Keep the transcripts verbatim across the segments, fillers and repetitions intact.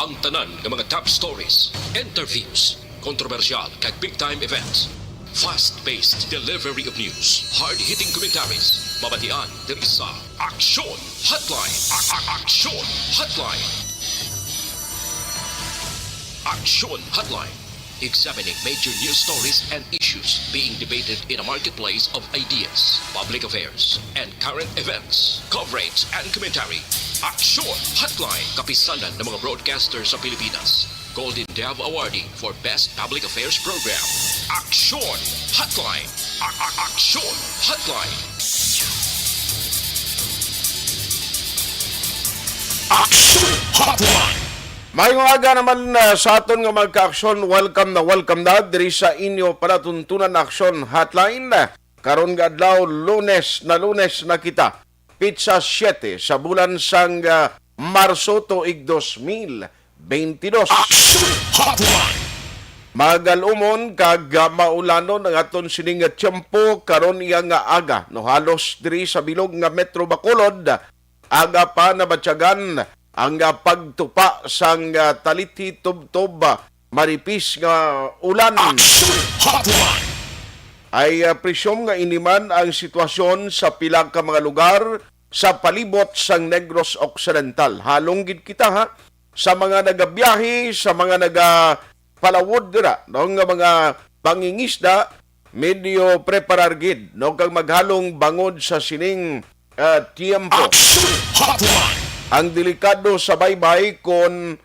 Ang tanan nga mga top stories, interviews, kontrobersyal kag big time events. Fast-paced delivery of news, hard-hitting commentaries, mabatian diri sa Aksyon Hotline. A- a- Aksyon Hotline. Aksyon Hotline. Examining major news stories and issues being debated in a marketplace of ideas, public affairs, and current events. Coverage and commentary. Aksyon Hotline. Kapisanan ng mga broadcaster sa Pilipinas. Golden Dove Awardee for Best Public Affairs Program. Aksyon Hotline. A- a- Aksyon Hotline. Aksyon Hotline. Maayong aga naman, ah, sa aton nga mga ka-aksyon. Welcome na welcome na diri sa inyo palatuntunan, Aksyon Hotline. Karon nga adlaw, Lunes na, Lunes na kita. Pitsa siyete sa bulan sang, ah, Marso tuig dos mil beintidos. Aksyon Hotline. Magalumon kag, ah, maulanon ang aton sining nga tiyempo karon iya nga aga, no, halos diri sa bilog nga Metro Bacolod. Aga pa nabatyagan ang, ah, pagtupa sang, ah, talithi tubtob, ah, maripis nga ulan. Aksyon Hotline. Ay, ah, presume nga ini man ang sitwasyon sa pila ka mga lugar sa palibot sang Negros Occidental. Halong gid kita, ha, sa mga nagabiyahe, sa mga nagapalawod dira, no, nga mga pangingisda, medyo preparar gid, no, kag maghalong bangod sa sining, ah, tiyempo. Aksyon Hotline. Ang delikado sa baybay kon,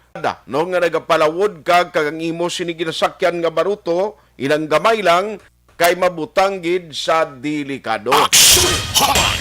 no, nga nagapalawod ka kag ang imo sini ginasakyan nga baruto, ilang gamay lang, kay mabutang gid sa delikado. Aksyon Hotline.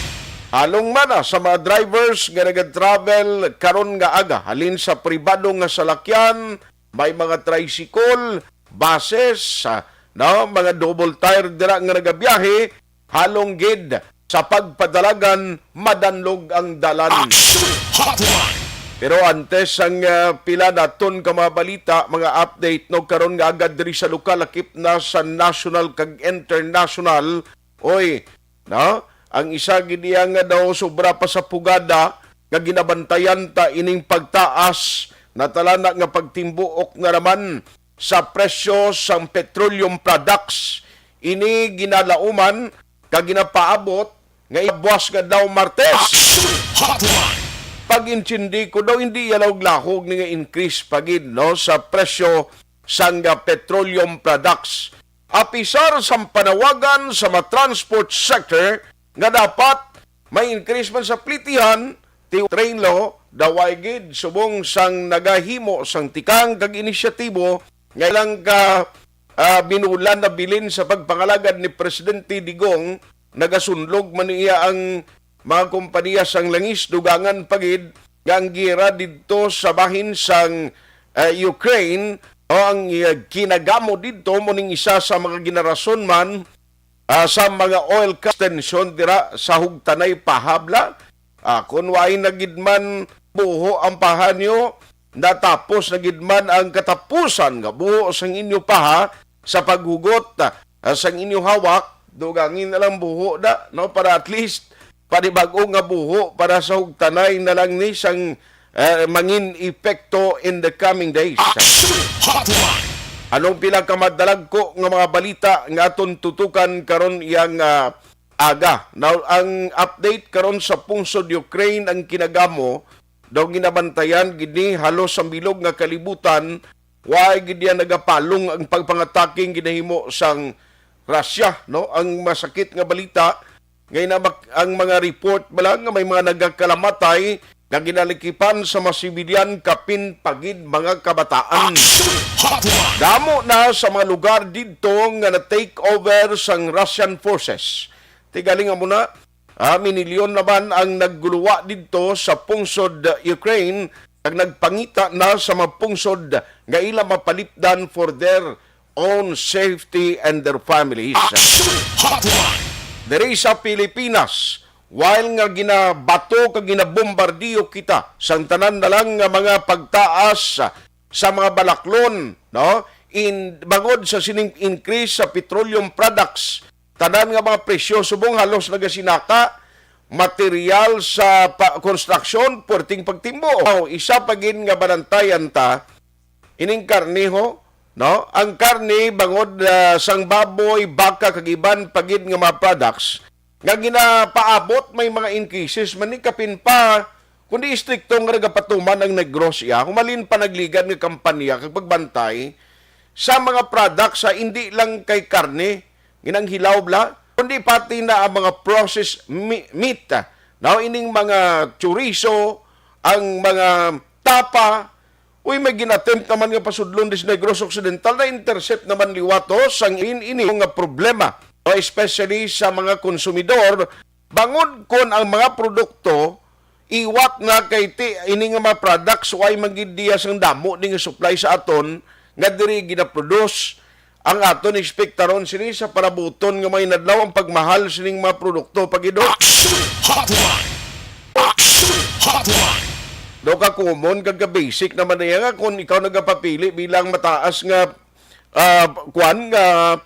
Halong man na sa mga drivers nga nag-travel karon nga aga halin sa pribado nga salakyan, may mga tricycle, buses, ah, no, mga double tire dira nga nagabiyahe, halong gid sa pagpadalagan madanlog ang dalan. Aksyon Hotline. Pero antes ang, ah, pila naton ka mga balita, mga update, no, karon nga agad diri sa lokal, lakip na sa national kag international. Oy, no? Ang isa gid iya nga daw sobra pa sa pugada nga ginabantayan ta ining pagtaas, natalana nga pagtimbuok na naman sa presyo sang petroleum products. Ini ginalauman kag ginapaabot nga ibuwas nga daw Martes. Aksyon Hotline. Pag-intindi ko daw, hindi iya lahog-lahog ni nga increase pa gid, no, sa presyo sang, ah, petroleum products. Apisar sang panawagan sa mga transport sector nga dapat may increase man sa plitihan, ti train law, daw way gid subong sang nagahimo sang tikang kag inisyatibo nga ilang ka, ah, binulan na bilin sa pagpangalagad ni Presidente Digong, nagasunlog man niya ang mga kompanya sang langis, dugangan pa gid nga ang giyera didto sa bahin sang, eh, Ukraine o ang, eh, kinagamo didto mo ning isa sa mga ginarason man, ah, sa mga oil extension dira sa Hugtanay Paha bala. Ah, kun way na gid man buho ang paha niyo, natapos na gid man ang katapusan nga buho sang inyo paha sa paghugot, ah, sang inyo hawak, dugangin na lang buho na, no, para at least panibag-o nga buho para sa Hugtanay na lang ni sang, eh, mangin epekto in the coming days. Aksyon Hotline. Anong pila ka madalagko nga mga balita nga aton tutukan karon iyang, ah, aga? Now, ang update karon sa pungsod Ukraine ang kinagamo, daw ginabantayan gid ni halos sa bilog nga kalibutan, way gid yan nagapalong ang pagpangatake nga ginahimo sang Russia, no? Ang masakit nga balita, ngay na mak-, ang mga report bala nga may mga nagakalamatay nga ginalikipan sa mga sibilyan, kapin pa gid mga kabataan. Aksyon Hotline. Damo na sa mga lugar didto nga na-take over sang Russian forces. Ti gali nga muna, ah, minilyon naman ang nagguluwa didto sa pungsod, ah, Ukraine, kag nagpangita na sa mga pungsod nga ila mapalipdan for their own safety and their families. Aksyon Hotline. Diri sa Pilipinas, while nga ginabato kag ginabombardiyo kita sang tanan na lang nga mga pagtaas sa mga balaklon, no? In, bangod sa sining increase sa petroleum products, tanan nga mga presyo subong halos nagasinaka, material sa pa-, konstruksyon, puwerteng pagtimbo. Aw, isa pa gid nga banantayan ta, ining karne, ho, no? Ang karne, bangod, ah, sang baboy, baka, kag iban pa gid nga mga products, nga ginapaabot, may mga increases man ni, kapin pa, kundi istrikto nga nagapatuman ang Negros iya, humalin pa nagligad nga kampanya kag pagbantay sa mga products, sa hindi lang kay karne, ginang hilaw bala, kundi pati na ang mga processed mi-, meat, ah. Now, ining mga chorizo, ang mga tapa, uy, may gin-attempt naman nga pasudlon dis Negros Occidental, na-intercept naman liwat to sang in-, ini nga problema, o especially sa mga konsumidor, bangod kon ang mga produkto iwat na kay ti-, ini nga mga products, way man gid diya sang damo ni nga supply sa aton nga diri ginaproduce. Ang aton ekspektaron sini sa parabuton nga mga inadlaw ang pagmahal sining mga produkto, pagidot. Action Hotline! Action Hotline! Do ka common kag ka basic naman niya nga kung ikaw nagapapili bilang mataas nga, ah, kwan nga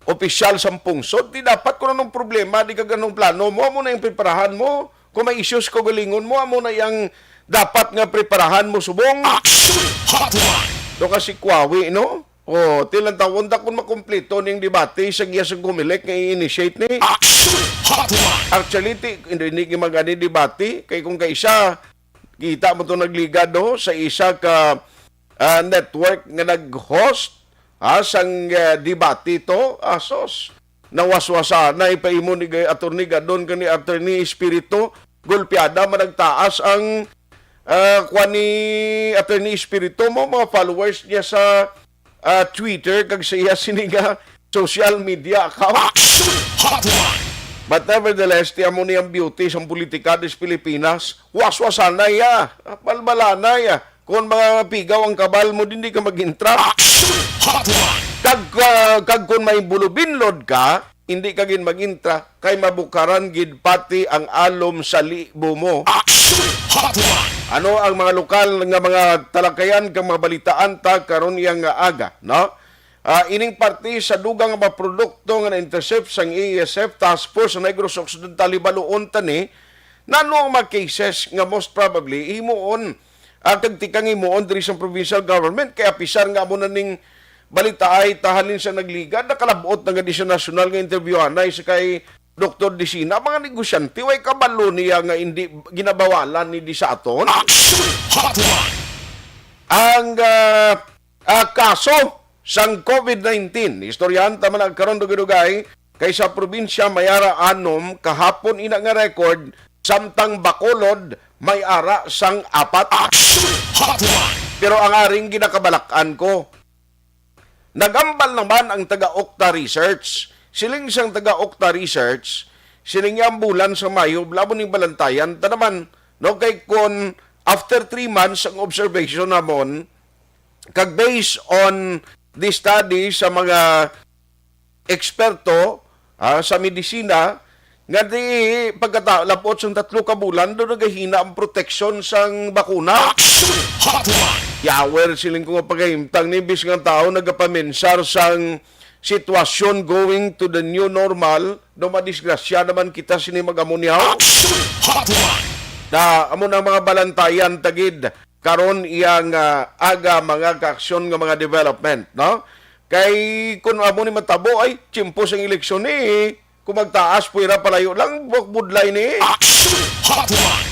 opisyal sa pungsod, di dapat kung anong problema, di kag anong plano mo, amo na yung preparahan mo. Kung may issues kaugalingon mo, amo na yung dapat nga preparahan mo subong. Action Hotline! Do ka si Kwawi, no? Oh, tilang tawon ta kung makumpleto ning debate sa iya sa Comelec nga i-initiate ni. Action Hotline! Actually, ti, hindi, hindi magani debate. Kay kung kaisa, kita mo to nagligad, no? Sa isa ka, ah, network nga nag-host, ah, sang, ah, debate to. Asos, nawaswasanay pa imo ni Attorney Gadon kani Attorney Espiritu. Gulpiada man nagtaas ang, ah, kwan ni Attorney Espiritu mo, mga followers niya sa, ah, Twitter kag sa iya sini nga social media account. Action Hotline! But nevertheless, ti amo ni ang beauty sang politika des Pilipinas. Waswasanay ya, balbalanay ya. Kung mga pigaw ang kabal mo, hindi ka mag-intra. Action Hotline! Kag, ah, kag kung may bulubinlod ka, hindi ka gid mag-intra, kay mabukaran gid pati ang alom sa libo mo. Action Hotline! Ano ang mga lokal nga mga talakayan kag mga balitaan ta karon iya nga aga, no? Ah, ining parte sa dugang nga mga produkto nga na-intercept sang A S F Task Force sa Negros Occidental, hibaluon ta ni, nano ang mga cases nga most probably himuon, ah, kag tikang himuon diri sa provincial government, kay apisar nga amo na ning balita ay tahalin sa nagligad, nakalabot na gani sa nasyonal nga interbyuhanay sa kay Doktor Disina, mga negosyante, way kabalo niya nga hindi ginabawalan ni di sa aton. Action Hotline! Ang, ah, ah, kaso sang COVID nineteen. Istoryahan ta man ang karon dugay-dugay, kay sa probinsya may ara anom, kahapon ina nga record, samtang Bacolod may ara sang apat. Action Hotline! Pero ang aring ginakabalak-an ko, nagambal naman ang taga Okta Research. Siling sang taga Okta Research, siling niya ang bulan sa Mayo, bala mo ning balantayan ta naman, no? Kay kon after three months ang observation namon, kag based on the study sa mga eksperto, ah, sa medisina, nga di pagkata-, labot sang tatlo ka bulan, do nagahina ang proteksyon sang bakuna. Action Hotline! Yawer, siling ko nga pagahimtang ni, bis nga ang tao nagapaminsar sang sitwasyon going to the new normal, do madisgrasya naman kita sini mag-amo niya. Action Hotline! Na, amo na ang mga balantayan tagid karon iyang, ah, aga mga kaaksyon nga mga development, no? Kay kun amo ni matabo, ay, tiyempo sang eleksyon ni, kung magtaas, puwera palayo lang, bu-, budlay ni. Action Hotline!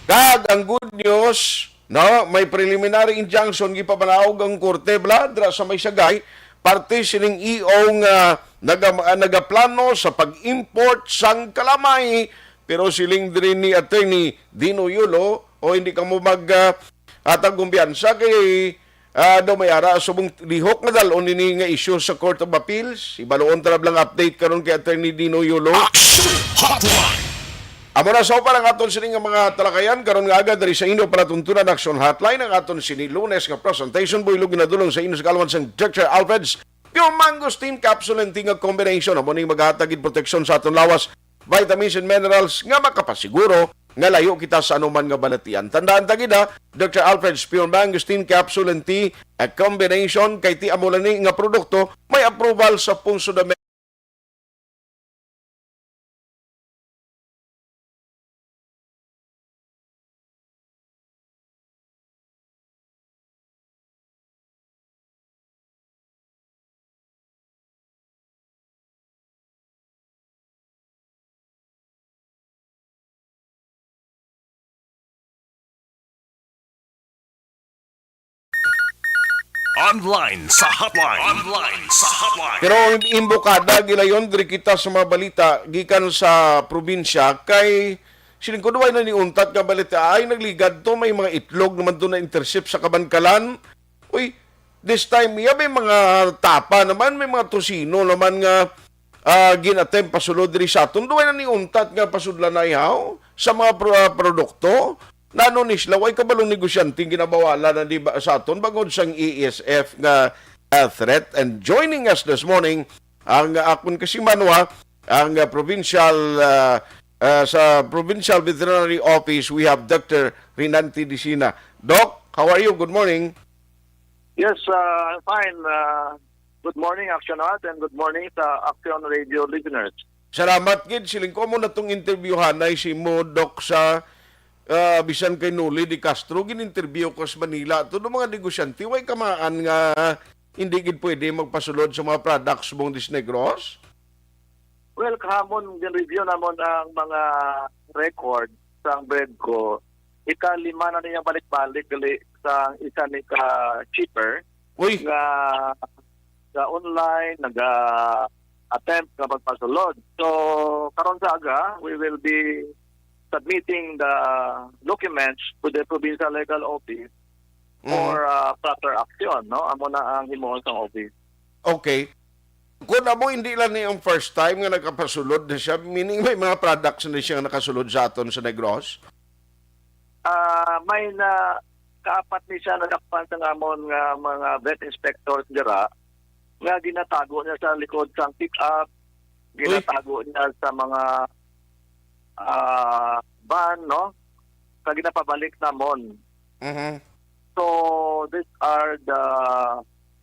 Kag ang good news, no, may preliminary injunction gipamanaog ang korte, bala, dira sa may Sagay, parte sining E O nga naga-, nagaplano sa pag-import sang kalamay, pero siling diri ni Attorney Dino Yulo, o hindi ka mo mag, ah, atag kumpiyansa kay, ah, daw may ara subong lihok nga dal-on ini nga isyu sa Court of Appeals. Ibaluon ta lang update karon kay Attorney Dino Yulo. Action Hotline! Amo na sa uban ang aton sini nga mga talakayan karon nga aga diri sa inyo palatuntunan Action Hotline, ang aton sini Lunes nga presentation, buylog ginadulong sa inyo sa kaalwan sang Doctor Alfred's Pure Mangosteen Capsule and Tea nga combination. Amo ning maghatag gid proteksyon sa aton lawas, vitamins and minerals nga makapasiguro nga layo kita sa anuman nga balatian. Tandaan ta gid, ha, Doctor Alfred's Pure Mangosteen Capsule and Tea, a combination, kay ti amo lang ni nga produkto may approval sa Pungsod Amer- Online sa hotline. Online sa hotline. Pero ang imbokada, gilayon diri kita sa mga balita gikan sa probinsya kay siling ko, duway na niuntat nga balita ay nagligad to, may mga itlog naman to na intercept sa Kabankalan. Uy, this time, iya may mga tapa naman, may mga tusino naman nga ah, gin-attempt pasulod diri sa aton. Duway na niuntat nga pasudlanay haw sa mga pro-, ah, produkto. Nano ni sila, way kabalong negosyante ang ginabawala na di ba sa aton bangod sang A S F nga, ah, threat. And joining us this morning, ang, ah, akon kasimanwa, ang, ah, provincial, ah, ah, sa Provincial Veterinary Office, we have Doctor Rinante Dicina. Doc, how are you? Good morning. Yes, uh, I'm fine. Uh, good morning, Action Art, and good morning sa Action Radio listeners. Salamat gid. Siling ko, amo na tong interbyuhanay si mo, Doc, sa, ah, bisan kay Noli de Castro, gin-interview ko sa Manila. Tulo mga negosyante, way kamaan nga hindi gid pwede magpasulod sa mga products mong Disnegros? Well, kahamon, gin-review namon ang mga record sang BREDCO. Ikalima na niyang balik-balik gali sa isa ni ka shipper Uy, nga sa online, naga-attempt nga magpasulod. So, karon sa aga, we will be submitting the documents to the Provincial Legal Office Mhm. for uh, proper action, no? Amo na ang himuon sang office. Okay. Kung amo, hindi lang ni ang first time nga nakapasulod na siya, meaning may mga products na siya nga nakasulod sa aton sa Negros? Ah, may na kaapat ni siya nadakpan sa ngamon nga mga vet inspectors dira nga ginatago niya sa likod sang pick-up, ginatago niya sa mga ah, van, no? Kag ginapabalik namon. Mhm. So, these are the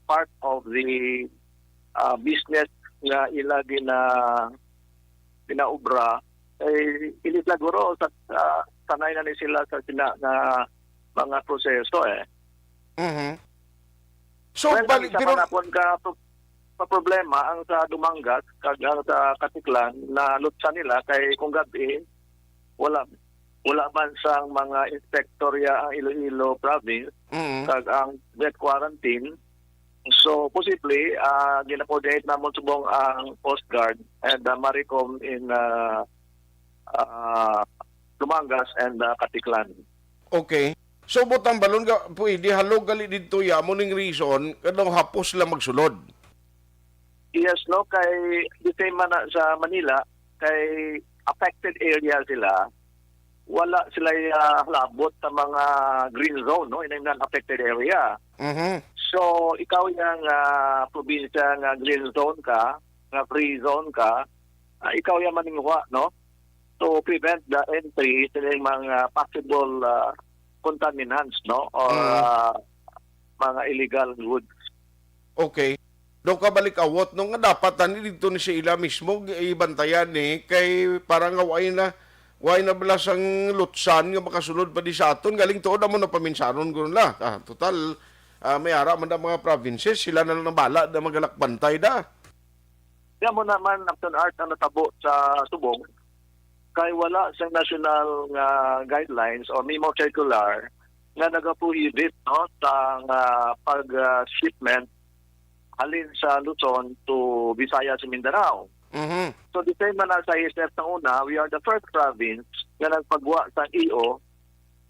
part of the ah, business nga ila gina ginaobra. Eh, hindi siguro sa, sa sanay na ni sila sa sina nga mga proseso eh. Mhm. So, well, bali, ang isa pero man napon ka pro- pa problema ang sa Dumangas kag ang sa Caticlan na lutsa nila kay kung gabi wala wala man sang mga inspector ya ang Iloilo province Mm. kag ang vet quarantine. So, posible, ah, gina-coordinate namon subong ang Coast Guard and the Maricom in ah, ah, Dumangas and ah, Caticlan. Okay. So, butang balon nga pwede halog gali didto ya, amo ning reason nga daw hapos lang magsulod. Yes, no, kay the same man na sa Manila, kay affected area sila. Wala sila ah, halabot sa mga green zone, no, in non-affected area. Mhm. So, ikaw yang ah, probinsya nga green zone ka, nga free zone ka, ah, ikaw yang maninguha, no, to prevent the entry sa mga possible ah, contaminants, no, or Mm. ah, mga illegal goods. Okay. Daw kabalik awot, no, nga dapat ani didto ni sa ila mismo g- ibantayan ni kay para nga way na way na bala sang lutsan nga makasulod pa di sa aton, galing tuod amo na paminsaron guro la. Ah, total, ah, may ara man ang mga provinces, sila na lang nabala na magalakbantay da. Kaya mo naman, Action Art, ang natabo sa Subong, kay wala sa national nga guidelines o memo circular nga nagaprohibit, no, sa nga pag ah, shipment halin sa Luzon to Visayas and Mindanao. Mhm. So, the same man sa I S F sa una, we are the first province nga nagpagwa sa E O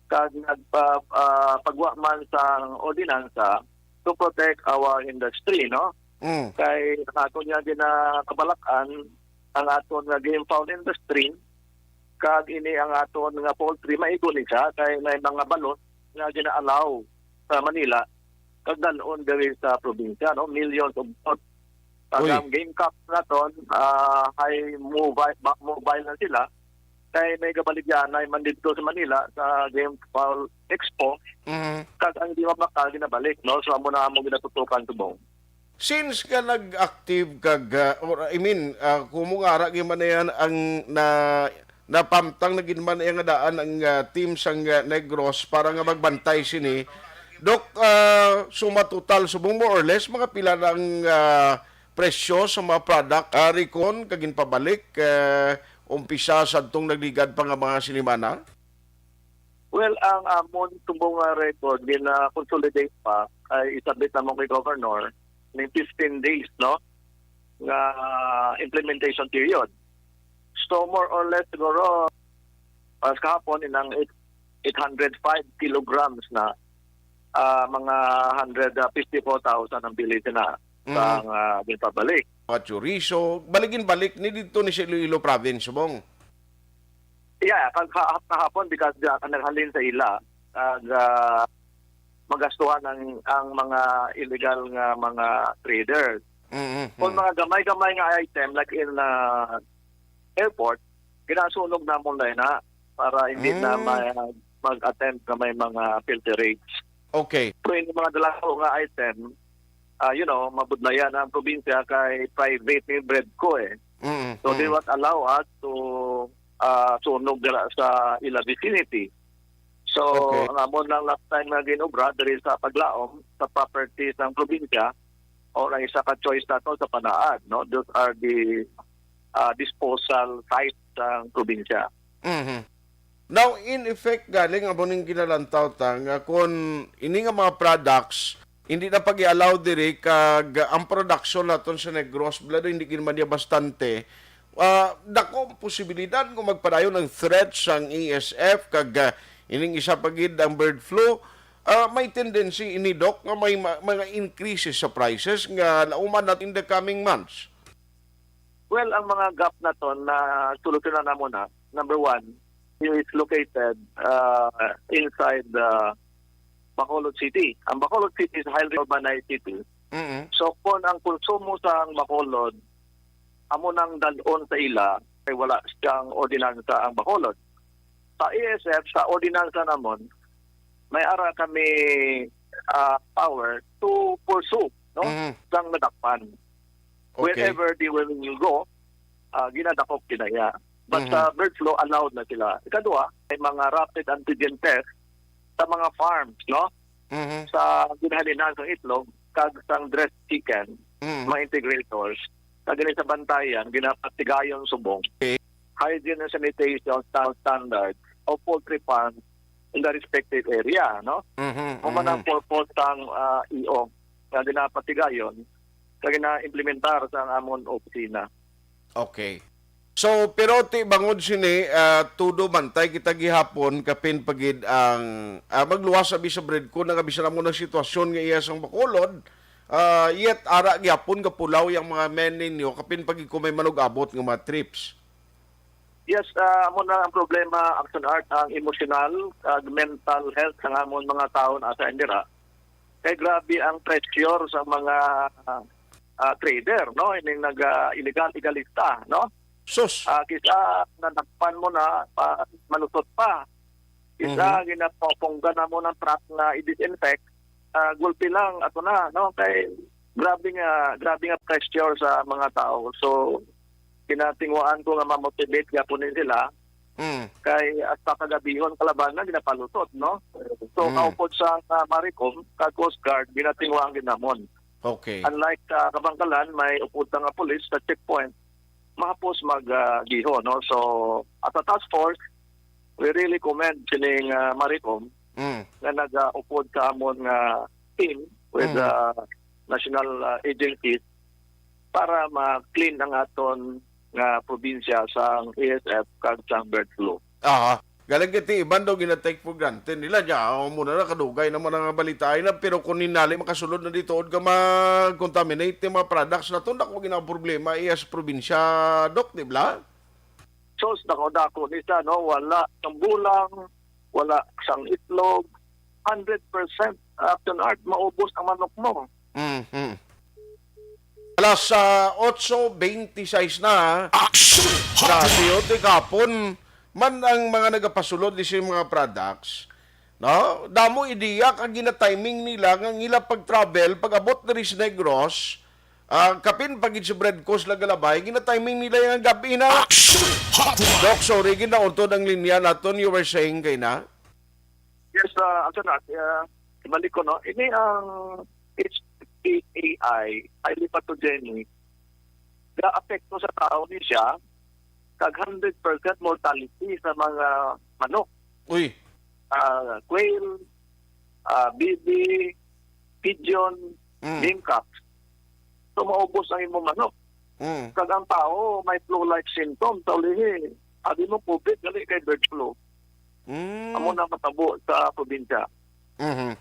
kag nagpa ah, pagwa man sa ordinansa to protect our industry, no? Mm. Kay ang aton nga ginakabalak-an ang aton nga game fowl industry kag ini ang aton nga poultry, maigo ni siya kay may mga balot nga gina-allow sa Manila kag dal-on diri sa probinsya, no? Millions of balot. Kag Uy. Ang game cops naton ah, high mobile, ba- mobile na sila kay may gabaligyanay man dito sa Manila sa Game Fowl Expo. Mhm. Kag ang di mabakal ginabalik, no? So amo na among ginatutukan subong. Since nga nag-active kag ah, or I mean, ah, kumo nga ara gyud man na yan ang na napamtang na gid man iya nga daan ang ah, team sang ah, Negros para nga magbantay sini. Dok, ah, suma total subong more or less mga pila na ang ah, presyo sa mga product ah, rikon kag ginpabalik ah, umpisa sadtong nagligad pa nga mga sinimana? Well, Ang amon subong nga record, gina-consolidate pa, ay isabit namon kay Governor ning fifteen days, no, nga implementation period. So, more or less, siguro, as kahapon, inang eight, eight hundred five kilograms na, ah, mga hundred fifty-four thousand ang bili sina Mm. sa, ah, ginpabalik. Mga chorizo, baligin balik ni dito ni sa Iloilo Province, Bong. Yeah, kag ha-, kahapon, because, ah, naghalin sa ila, kag, ah, magastuhan ang, ang mga illegal nga mga traders. Mm, Kung mm. mga gamay-gamay nga item, like in, ah, airport, ginasunog namon na na para hindi na Mm. ma-, mag-attempt na may mga filterage. Okay. Pero yung mga dalaho nga item, ah, you know, mabudlayan ang probinsya kay private ni Bredco eh. Mm, So they mm. won't allow us to, ah, sunog dira sa ila vicinity. So, Okay. ang amon lang last time nga ginobra diri sa Paglaom, sa property sang probinsya, o ang isa ka choice nato sa Panaad, no? Those are the, ah, disposal sites sang probinsya. Mhm. Now, in effect, galing amo ning ginalantaw ta nga kung ini nga mga products, hindi na pag-i-allow diri, kag ang production naton sa Negros, blado, hindi gid man niya bastante, ah, dako ang posibilidad kung magpadayon ang threat sang E S F, kag, ah, ining isa pa gid ang bird flu, ah, may tendency ini, Doc, nga may ma-, mga increases sa prices nga lauman natin in the coming months. Well, ang mga gap naton na solusyonan namo na, number one, is located, ah, inside, ah, Bacolod City. Ang Bacolod City is a highly urbanized city. Mm-mm. So, kung ang konsumo sa ang Bacolod, amo nang dalon sa ila, kay wala siyang ordinansa ang Bacolod. Sa E S F, sa ordinansa namon, may ara kami, ah, power to pursue, no? Mm. Sang nadakpan. Okay. Wherever they will go, ah, ginadakop kinaya. But Mhm. sa bird flu, allowed na sila. Ikaduha, may mga rapid antigen test sa mga farms, no? Mhm. Sa ginhalinan sang itlog, kag sang dressed chicken, Mhm. mga integrators, kag gani sa bantayan, ginapatigayon subong. Okay. Hygiene and sanitation sta-, standards of poultry farms in the respective area, no? Mhm, Human ang mhm. purpose sang, ah, E O nga ginapatigayon, kag gina-implementar sa amon opisina. Okay. So, pero ti bangod sini, ah, tudo bantay kita gihapon, kapin pa gid ang, ah, magluwas abi sa Bredco, nga bisan amo nang sitwasyon nga iya sang Bacolod, ah, yet ara gihapon gapulaw yang mga men ninyo, kapin pa gid kung may manug-abot nga mga trips. Yes, ah, amo na ang problema, Action Art, ang emosyonal kag mental health sang amon mga tawo na sa indira. Kay grabe ang pressure sa mga, ah, ah, trader, no? Ining nag, ah, illegal, igalista, no? Sus! Ah, kisa nadakpan mo na, pa, malusot pa. Kisa Mhm. ginapapunggan na mo ng truck na i-disinfect, ah, gulpi lang, ato na, no? Kay grabe nga, grabe nga pressure sa mga tao. So, kinatingwaan ko nga ma-motivate gyapon ni sila. Mm. Kay hasta kagabihon kalaban na ginapalusot, no? So, Mm. kaupod sa, ah, Maricom, kag Coast Guard, ginatingwaan gid namon. Okay. Unlike sa Kabangkalan, may upod ta nga pulis sa checkpoint, mahapos mag, ah, giho, no? So, as a task force, we really commend sining, ah, Maricom Mm. nga nag-, ah, upod sa amon nga team with, Mm. ah, national, ah, agencies para ma-clean ang aton nga probinsya sang A S F kag sang bird flu. Aha. Galing kay ti iban daw gina-take for granted nila niya. Amo na, kadugay naman ang balita ay na, pero kung ninali makasulod na dito, ka mag-contaminate yung mga products na to, dako gina problema iya sa probinsya, Doc, di ba? Sos, dako-dako ni sa, no? Wala sang bulang, wala sang itlog, hundred percent, Action Art, maubos ang manok mo. Mhm. Alas, ah, otso bente sais na, ha? Action Hot Grabe, Rod! Oh, ti kapon man ang mga nagapasulod ni sa mga products, no? Damo ideya kag gina-timing nila nga ang ila pag-travel, pag-abot diri sa Negros, ah, kapin pa gid sa Bredco sila galabay, gina-timing nila yung gabi na. Action Hot Rod! Doc, sorry, ginauntod ang linya naton. You were saying kay na? Yes, ah, Action Art, ah, ibalik ko, no? Ini ang H P A I, highly pathogenic, ga-apekto sa tao ni siya, kag hundred percent mortality sa mga manok. Uy. ah, quail, ah, bibi, pigeon, Mm. game cocks. So, maubos ang imong manok. Mm. Kag ang tao may flu-like symptoms, sa ulihi, abi mo, COVID, gali kay bird flu. Mm. Amo na matabo sa probinsya. Mhm.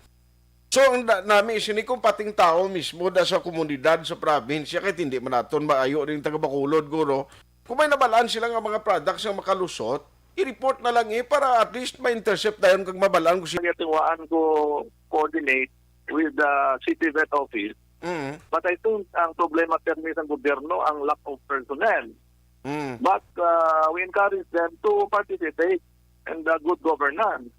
So, ang da-, nami sini kung pating tao mismo da sa komunidad, sa probinsya, kay hindi man naton maayo ning taga Bacolod, guro. Kung may nabalaan sila nga mga products nga makalusot, i-report na lang, eh, para at least ma-intercept dayon kag mabalaan kung si Kaya tiwaan ko coordinate with the city vet office. Mm. But I think ang problema, permi, sang gobyerno, ang lack of personnel. Mm. But, uh, we encourage them to participate in the good governance.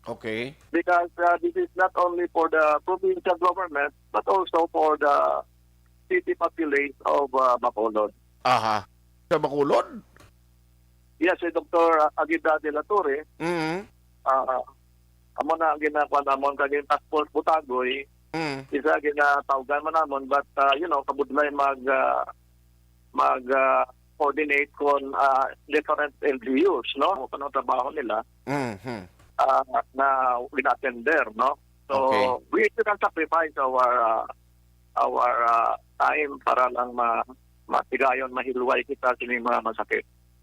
Okay. Because, uh, this is not only for the provincial government, but also for the city populace of, uh, Bacolod. Aha. Sa Bacolod? Yes, si Doktor Agueda de la Torre, Mm. ah, amo na ang ginakuha namon kag yung task force Butagoy, Mm. isa ginatawgan man namon, but, ah, you know, kabudlay mag, ah, mag, ah, coordinate kon, ah, different L G Us, no? Kung ano trabaho nila, Mhm. ah, na gina-attender, no? So, Okay. we can sacrifice our, ah, our, ah, time para lang ma-, matigayon, mahilway kita sining mga masakit.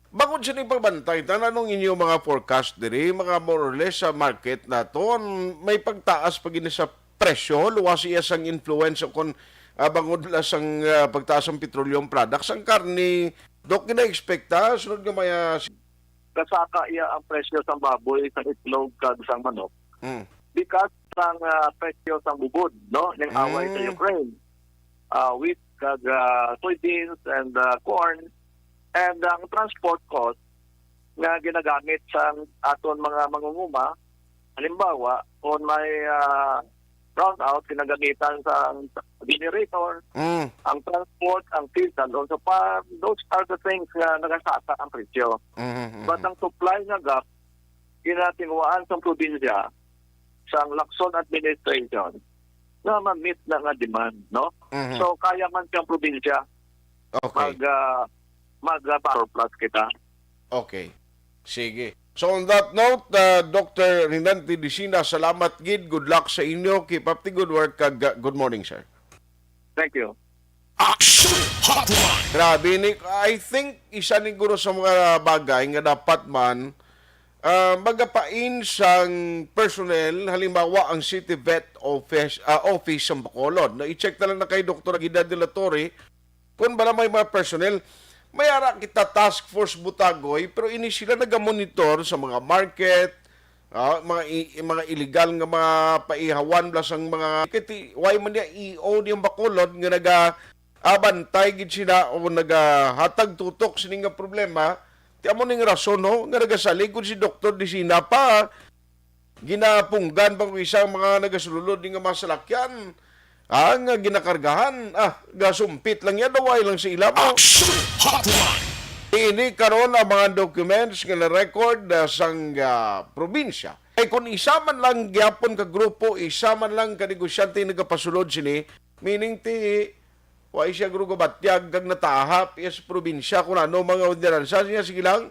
Bangod sa ining pagbantay, tanan ang inyo mga forecast diri, mga more or less sa market naton, may pagtaas pa gid sa presyo, luwas iya sang influence o kon, ah, bangod la sang, ah, pagtaas sang petroleum products, ang karne, Doc, gina-expecta sunod nga may, ah, Kasaka iya ang presyo sang baboy, sang itlog, kag sang manok. Hmm. Because sang, ah, presyo sang bubod, no, ning away sa Mm. Ukraine. Ah, wheat, kag, ah, soybeans, and, ah, corn. And ang transport cost nga ginagamit sang aton mga mangunguma, halimbawa, kung may, ah, brownout, ginagamitan sang generator, Mm. ang transport, ang fuel, and also pa, those are the things nga nagasaka ang presyo. Mhm, mhm. But ang supply nga gap, ginatinguhaan sang probinsya, sang Lacson administration, na ma-meet na nga demand, no? Mhm. So, kaya man siyang probinsya Okay. mag, ah, mag, ah, surplus kita. Okay. Sige. So, on that note, uh, Doctor Renante Dicina, salamat gid. Good luck sa inyo. Keep up the good work. Kag, uh, good morning, sir. Thank you. Action Hotline. Grabe ni, I think isa ni guro sa mga bagay nga dapat man, ah, magapain sang personnel, halimbawa ang City Vet Office, ah, Office sa Bacolod. No, i-check na lang na kay Doktor Agueda de la Torre kung bala may mga personnel. May ara kita task force Butagoy, pero ini sila nagamonitor sa mga market, ah, mga i-, mga illegal nga mga paihawan bala sang mga, kay ti-, why man niya E O niyang Bacolod nga naga-, abantay gid sila o nagahatag tutok sini nga problema. Ti amo ning rason, no, nga nagasalig gud si Doktor Dicina pa, ginapunggan pa kung isa ang mga nagasulod ni nga mga salakyan, ah, nga ginakargahan, ah, gasumpit lang yan, daway lang sa ila mo. Action Hotline. Ini karon ang mga documents nga na-record, ah, sang, ah, probinsya. Ay, kung isa man lang gyapon ka grupo, isa man lang ka negosyante nagapasulod sini, meaning ti, wa siya guro gabatyag kag natahap iya sa probinsya kung ano mga ordenansa niya, sige lang.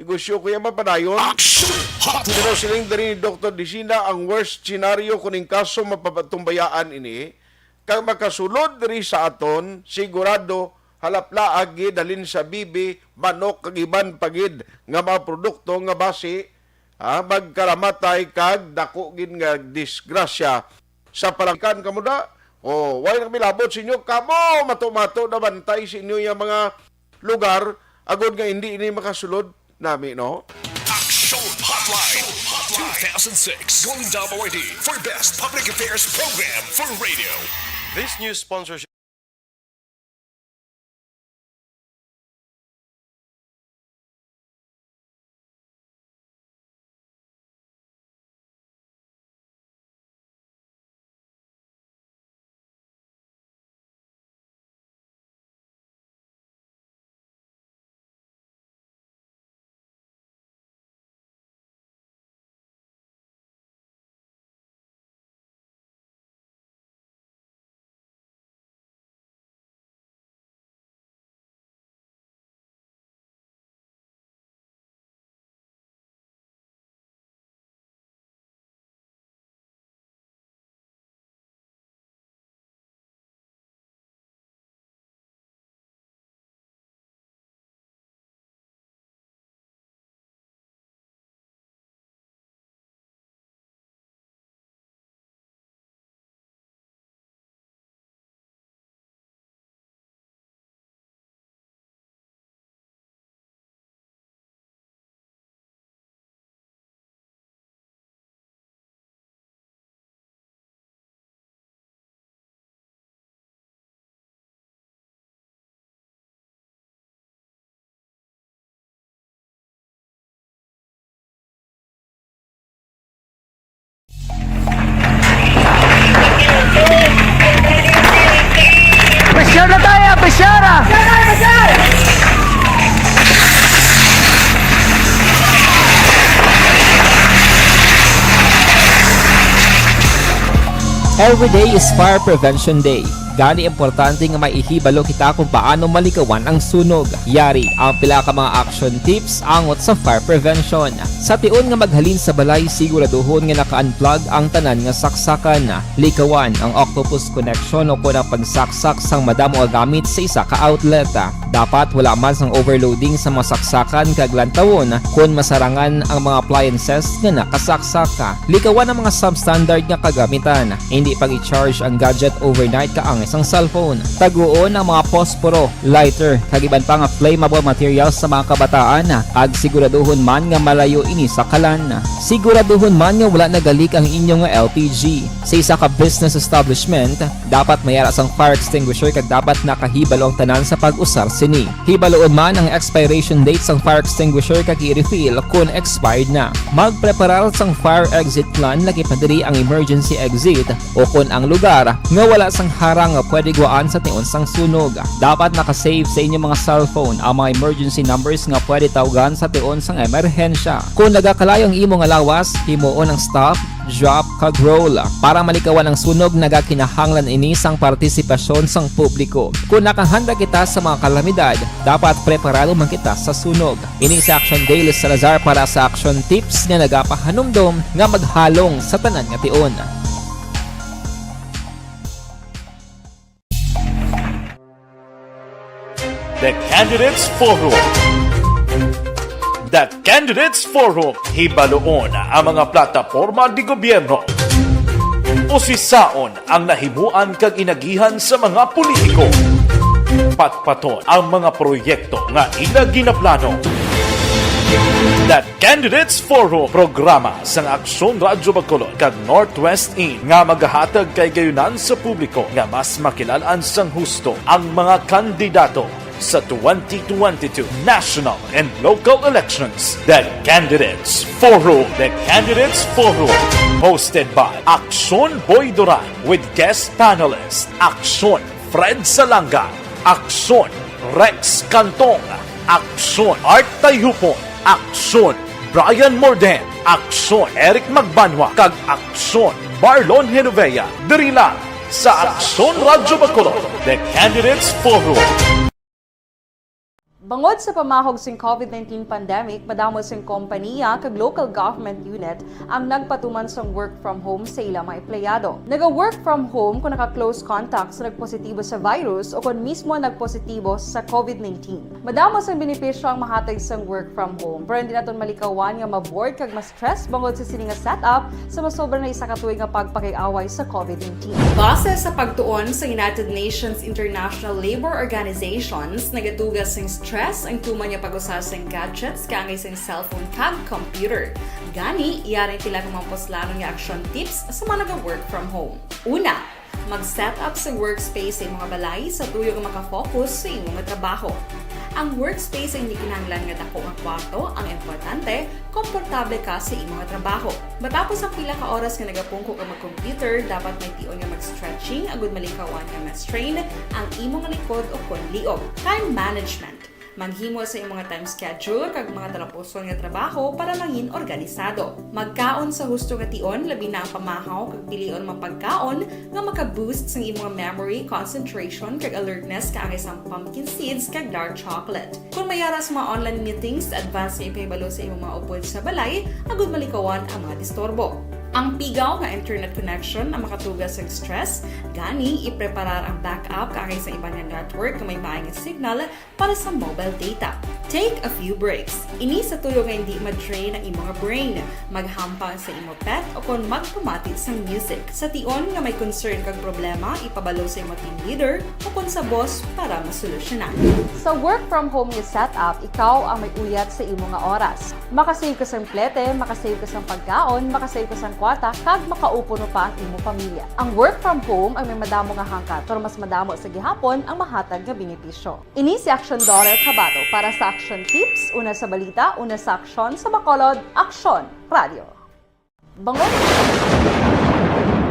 Negosyo ko yan mapadayon. Action Hotline. Pero siling diri ni Doktor Dicina, ang worst scenario kung ning kaso mapapatumbayaan ini, kag makasulod diri sa aton, sigurado, halaplaag gid halin sa bibi, manok, kag iban pa gid nga mga produkto nga basi, ah, magkaramatay kag dako gid nga disgrasya sa palangkan kamo da. O, wala na kami labot sa inyo. Kamo, mato-mato na bantay sa inyo yung mga lugar, agod nga hindi ini makasulod nami, no? Action Hotline two thousand six Golden Dome Awardee for Best Public Affairs Program for Radio. This news sponsorship Every day is Fire Prevention Day. Gani importante nga may ihibalo kita kung paano malikawan ang sunog. Yari ang pila ka mga action tips angot sa fire prevention. Sa tion nga maghalin sa balay, siguraduhon nga naka-unplug ang tanan nga saksakan. Likawan ang octopus connection o kon ang pagsaksak sang madamo nga gamit sa isa ka outlet. Dapat wala man sang overloading sa mga saksakan kag lantawon kon masarangan ang mga appliances nga nakasaksak. Likawan ang mga substandard nga kagamitan. Hindi pag-i-charge ang gadget overnight kaangay sang cellphone. Taguon ang mga posporo, lighter, kag iban pa nga flammable materials sa mga kabataan, kag siguraduhon man nga malayo ini sa kalan. Siguraduhon man nga wala nagalik ang inyo nga L P G. Sa isa ka business establishment, dapat may ara sang fire extinguisher kag dapat nakahibalo ang tanan sa pag-usar sini. Hibaloon man ang expiration date sang fire extinguisher kag i-refill kon expired na. Magpreparar sang fire exit plan, lakip na diri ang emergency exit o kon ang lugar nga wala sang harang nga pwede gwaan sa tion sang sunog. Dapat naka-save sa inyo mga cellphone ang mga emergency numbers nga pwede tawgan sa tion sang emerhensya. Kon nagakalayo ang imo nga lawas, himuon ang stop, drop, kag roll. Para malikawan ang sunog, nagakinahanglan ini sang partisipasyon sang publiko. Kon nakahanda kita sa mga kalamidad, dapat preparado man kita sa sunog. Ini si Action Daily Salazar para sa Action Tips nga nagapahanumdom nga maghalong sa tanan nga tion. The Candidates Forum. The Candidates Forum. Hibaloon ang mga plataporma de gobyerno. Usisaon ang nahimuan kag inagihan sa mga politiko. Patpaton ang mga proyekto nga ila ginaplano. The Candidates Forum, programa sang Aksyon Radyo Bacolod kag Northwest In nga magahatag kay gayunan sa publiko nga mas makilal-an sang husto ang mga kandidato sa twenty twenty-two national and local elections. The Candidates Forum. The Candidates Forum, hosted by Aksyon Boy Duran with guest panelist Aksyon Fred Salanga, Aksyon Rex Cantong, Aksyon Art Tayhupon, Aksyon Brian Morden, Aksyon Eric Magbanwa, kag Aksyon Marlon Genovea, diri lang sa Aksyon Radyo Bacolod, The Candidates Forum. Bangod sa pamahog sing covid nineteen pandemic, madamo sing kompanya kag local government unit ang nagpatuman sang work from home sa ila mga empleyado. Naga-work from home kon naka-close contact sa nagpositibo sa virus o kon mismo nagpositibo sa covid nineteen. Madamo sang benepisyo ang mahatag sang work from home, pero hindi naton malikawan nga ma-bored kag ma-stress bangod sa sini nga setup sa masobra na isa ka tuig nga pagpakig-away sa covid nineteen. Base sa pagtuon sa United Nations International Labour Organizations, nagatuga sing stress ang tuman nga pag-usa sing gadgets kaangay sing cellphone kag computer. Gani, yari ang pila ka mga puslanon nga action tips sa mga naga-work from home. Una, mag-set up sa workspace sa imo nga balay sa tuyo nga makafocus sa imo nga trabaho. Ang workspace ang hindi kinahanglan nga dako nga kwarto, ang importante, komportable ka sa imo nga trabaho. Matapos ang pila ka oras nga nagapungko ka mag-computer, dapat may tion nga mag-stretching agud malikawan nga ma-strain ang imo nga likod o kon liog. Time management. Maghimo sa imo nga time schedule kag mga talapuson nga trabaho para mangin organisado. Magkaon sa husto nga tion, labi na ang pamahaw kag pilion mga pagkaon nga maka-boost sang imo nga memory, concentration, kag alertness kaangay sang pumpkin seeds kag dark chocolate. Kon may ara sa mga online meetings, advance nga ipahibalo sa imo mga upod sa balay agud malikawan ang mga disturbo. Ang pigaw nga internet connection ang makatuga sa stress, gani ipreparar ang backup kaangay sa iban nga network nga may maay nga signal para sa mobile data. Take a few breaks. Ini sa tuyo nga hindi ma-drain ang imo nga brain. Maghampang sa imo pet o kon magpamati sang music. Sa tion nga may concern kag problema, ipabalo sa imo team leader o kon sa boss para masolusyonan. Sa work from home nga setup, ikaw ang may uyat sa imo nga oras. Makasave ka sang plete, makasave ka sang pagkaon, makasave ka sang kwarta, kag makaupo pa ang imo pamilya. Ang work from home ang may madamo nga hangkat, pero mas madamo sa gihapon ang mahatag nga benepisyo. Ini si Action Daughter Kabato para sa Action Tips, una sa balita, una sa aksyon, sa Bacolod, Aksyon Radio. Bangod.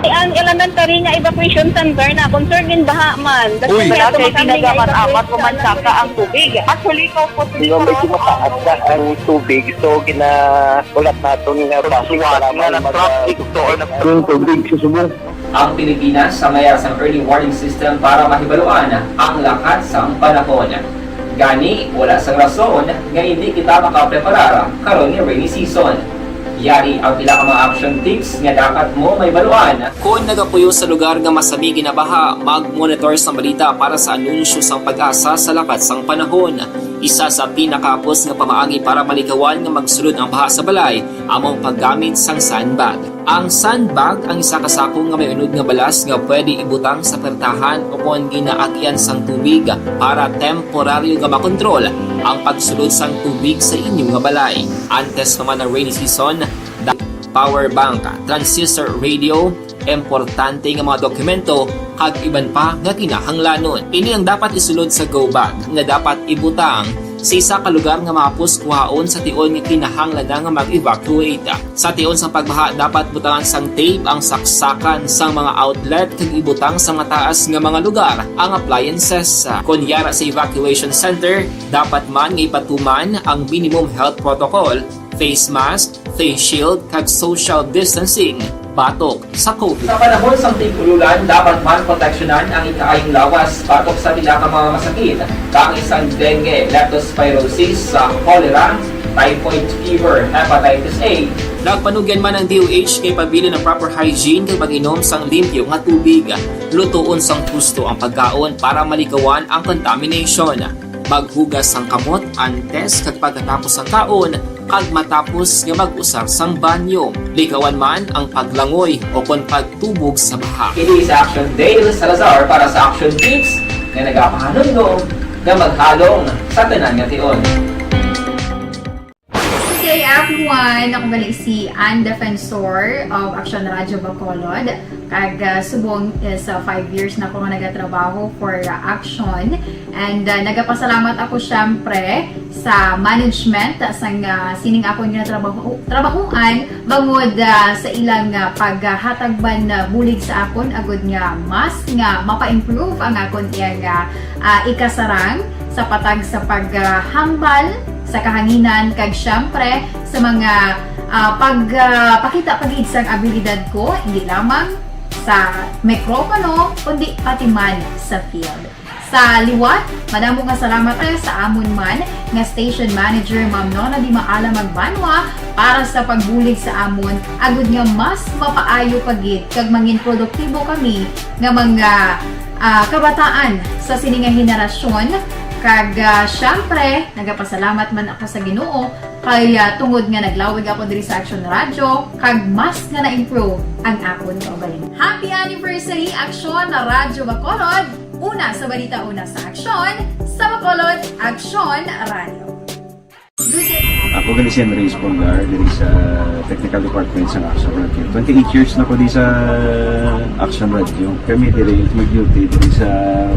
Ang elementary nga evacuation center na concern in baha man. Uy. Wala kay ginagaman amat pamansaka ang tubig. Actually, ikaw po, medyo mataas na ang tubig. So, ginahulat naton nga basi nga kailangan mag- traffic to ang tubig sa Subo. Ang Pilipinas sa mayara sang early warning system para mahibaluan ang lakat sang panahon. Gani, wala sang rason nga indi kita makapreparar karon nga rainy season. Yari ang pila ka mga action tips nga dapat mo mahibaluan. Kon nagapuyo sa lugar nga masami ginabaha, mag-monitor sang balita para sa anunsyo sang PAGASA sa lakat sang panahon. Isa sa pinakahapos nga pamaagi para malikawan nga magsulod ang baha sa balay amo ang paggamit sang sandbag. Ang sandbag ang isa ka sako nga may unod nga balas nga pwede ibutang sa pertahan o kon ginaagyan sang tubig para temporaryo nga makontrol ang pagsulod sang tubig sa inyo nga balay. Antes pa man ang rainy season, da-, power bank, transistor radio, importante nga mga dokumento, kag iban pa nga kinahanglanon. Ini ang dapat isulod sa go bag nga dapat ibutang sa isa ka lugar nga mahapos kuhaon sa tion nga kinahanglan na nga mag-evacuate. Sa tion sang pagbaha, dapat butangan sang tape ang saksakan sang mga outlet kag ibutang sa mataas nga mga lugar ang appliances. Kon yara sa evacuation center, dapat man nga ipatuman ang minimum health protocol, face mask, face shield, kag social distancing batok sa COVID. Sa panahon sang tig-ululan, dapat man proteksyonan ang ikaayong lawas batok sa pila ka mga masakit, kaangay sang dengue, leptospirosis, sa cholera, typhoid fever, hepatitis A. Nagpanugyan man ang D O H nga ipabilin ang proper hygiene kag pag-inom sang limpyo nga tubig. Lutoon sang husto ang pagkaon para malikawan ang contamination. Maghugas sang kamot antes kag pagkatapos sang kaon, kag matapos nga mag-usar sang banyo. Likawan man ang paglangoy o kon pagtubog sa baha. Ini si Action Dale Salazar para sa Action Tips nga nagapahanumdom nga maghalong sa tanan nga tion. Good day, everyone! Ako gali si Ann Defensor of Action Radio Bacolod. Kag, ah, subong is, ah, five years na ako nga nagatrabaho for, ah, Action. And, ah, nagapasalamat ako, syempre, sa management, ah, sang, ah, sining akon nga trabaho, trabahuan, bangod, ah, sa ilang, ah, paghatag man, ah, bulig sa akon, agud nga mas nga mapa-improve ang akon iyang, ah, ah, ikasarang sa patag sa paghambal sa kahanginan, kag, syempre, sa mga, ah, pag, ah, pakita pa gid sang abilidad ko, hindi lamang sa mikropono, kundi pati man sa field. Sa liwat, madamo nga salamat, eh, sa amon man nga station manager, Ma'am Nona Di Maala Magbanwa, para sa pagbulig sa amon, agud nga mas mapaayo pa gid kag mangin produktibo kami nga mga, ah, kabataan sa sini nga henerasyon. Kag, ah, syempre, nagapasalamat man ako sa Ginoo kay, ah, tungod nga naglawig ako diri sa Action Radio, kag mas nga na-improve ang akon kaugalingon. Happy anniversary, Action Radio Bacolod! Una sa balita, una sa aksyon, sa Bacolod, Action Radio. Good day. Ako gali si Henry Espolgar, diri sa technical department sa Action Radio. Twenty-eight years na ko di sa Action Radio. Kami diri mag-duty diri sa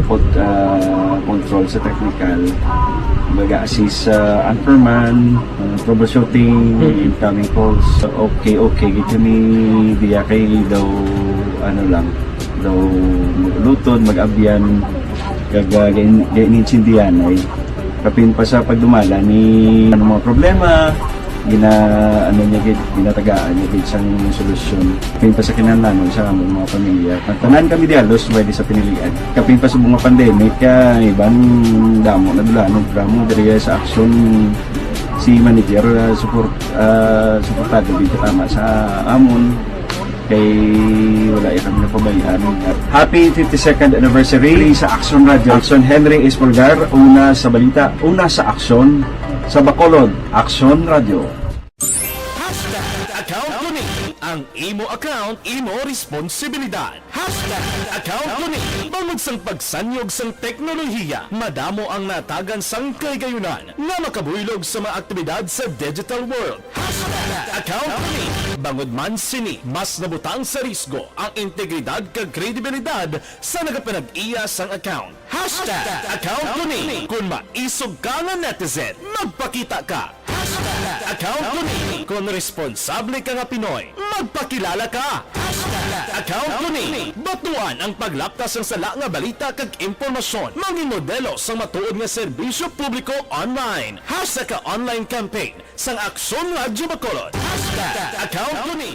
pod-, ah, control sa technical. Baga assist sa anchorman, ah, troubleshooting, incoming calls. Okay, okay, gid kami diya kay daw, ano lang, daw mag-ulutod, mag-abyan, kag, ah, gain-, gainintindihan ay kapin pa sa pagdumala ni ano mga problema, gina-, ano niya gid, ginatagaan niya gid sang solusyon. Kapin pa sa kinahanglanon sa among mga pamilya. Ang tanan kami di halos pwede sa pinilian. Kapin pa sa mga pandemic, kaya iban damo na dulanon, damo diri sa aksyon si manager, ah, support, ah, suportado gid katama sa amon. Kay wala ya kami napabayaan. Happy fifty-second anniversary sa Action Radio. Action Henry Espolgar, una sa balita, una sa aksyon, sa Bacolod, Action Radio. Hashtag account ko ni. Ang imo account, imo responsibilidad. Hashtag account ko ni. Bangod sang pagsanyog sang teknolohiya, madamo ang natagan sang kahigayunan nga makabuylog sa mga aktibidad sa digital world. Hashtag account ko ni. Bangod man sini, mas nabutang sa risgo ang integridad kag kredibilidad sa nagapanag-iya sang account. Hashtag account ko ni. Kon maisog ka nga netizen, magpakita ka. Hashtag account ko ni. Kon responsable ka nga Pinoy, magpakilala ka. Hashtag account ko ni. Batuan ang paglapta sang sala nga balita kag impormasyon. Mangin modelo sang matuod nga serbisyo publiko online. Hashtag ka online campaign sang Aksyon Radyo Bacolod. Hashtag account ko ni.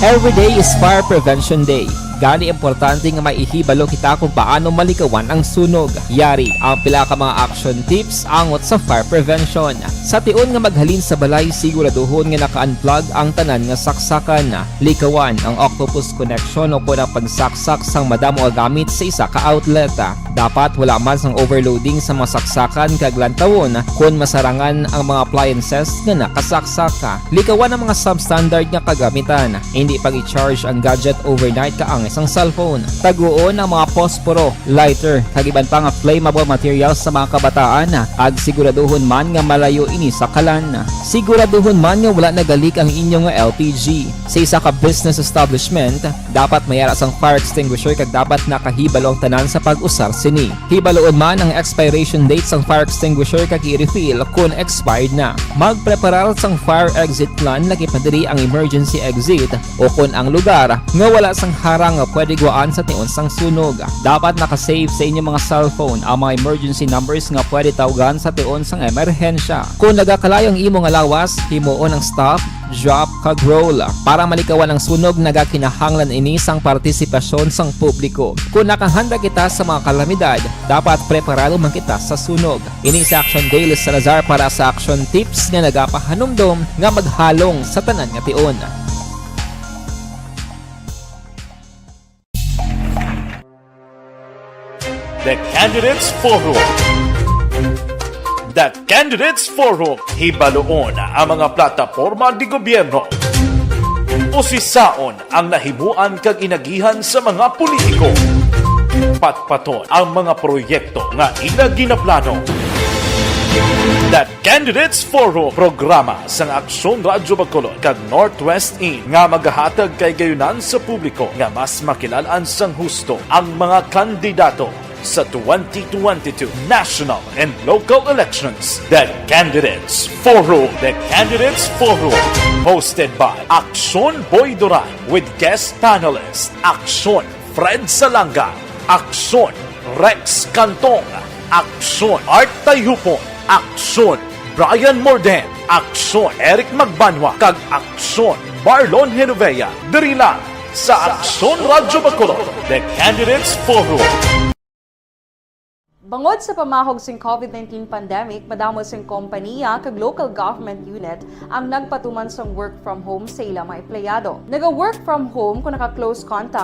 Every day is Fire Prevention Day. Gani, importante nga maihibalo kita kung paano malikawan ang sunog. Yari ang pila ka mga action tips angot sa fire prevention. Sa tion nga maghalin sa balay, siguraduhon nga naka-unplug ang tanan nga saksakan. Likawan ang octopus connection o kon ang pagsaksak sang madamo nga gamit sa isa ka outlet. Dapat wala man sang overloading sa mga saksakan kag lantawon kon masarangan ang mga appliances nga nakasaksak. Likawan ang mga substandard nga kagamitan. Hindi pag-i-charge ang gadget overnight kaangay sang cellphone. Taguon ang mga posporo, lighter, kag iban pa nga flammable materials sa mga kabataan, kag siguraduhon man nga malayo ini sa kalan. Siguraduhon man nga wala nagalik ang inyo nga L P G. Sa isa ka business establishment, dapat may ara sang fire extinguisher kag dapat nakahibalo ang tanan sa pag-usar sini. Hibaloon man ang expiration date sang fire extinguisher kag i-refill kon expired na. Magpreparar sang fire exit plan, lakip na diri ang emergency exit, o kon ang lugar nga wala sang harang nga pwede guwaan sa tion sang sunog. Dapat naka-save sa inyong mga cellphone ang mga emergency numbers nga pwede tawgan sa tion sang emerhensya. Kung nagakalayo ang imo nga lawas, himuon ang stop, drop, kag roll. Para malikawan ang sunog, nagakinahanglan ini sang partisipasyon sang publiko. Kung nakahanda kita sa mga kalamidad, dapat preparado man kita sa sunog. Ini si Action Dale Salazar para sa Action Tips nga nagapahanumdom nga maghalong sa tanan nga tion. The Candidates Forum. The Candidates Forum. Hibaloon ang mga plataporma di gobyerno. Usisaon ang nahimuan kag inagihan sa mga politiko. Patpaton ang mga proyekto nga ila ginaplano. The Candidates Forum, programa sang Aksyon Radyo Bacolod kag Northwest In nga magahatag kay gayunan sa publiko nga mas makilal-an sang husto ang mga kandidato sa twenty twenty-two national and local elections. The Candidates Forum. The Candidates Forum, hosted by Aksyon Boy Duran with guest panelist Aksyon Fred Salanga, Aksyon Rex Cantong, Aksyon Art Tayhupon, Aksyon Brian Morden, Aksyon Eric Magbanwa, kag Aksyon Marlon Genovea. Diri lang sa Aksyon Radyo Bacolod, The Candidates Forum. Bangod sa pamahog sing COVID nineteen pandemic, madamo sing kompanya kag local government unit ang nagpatuman sang work from home sa ila mga empleyado. Naga-work from home kon naka-close contact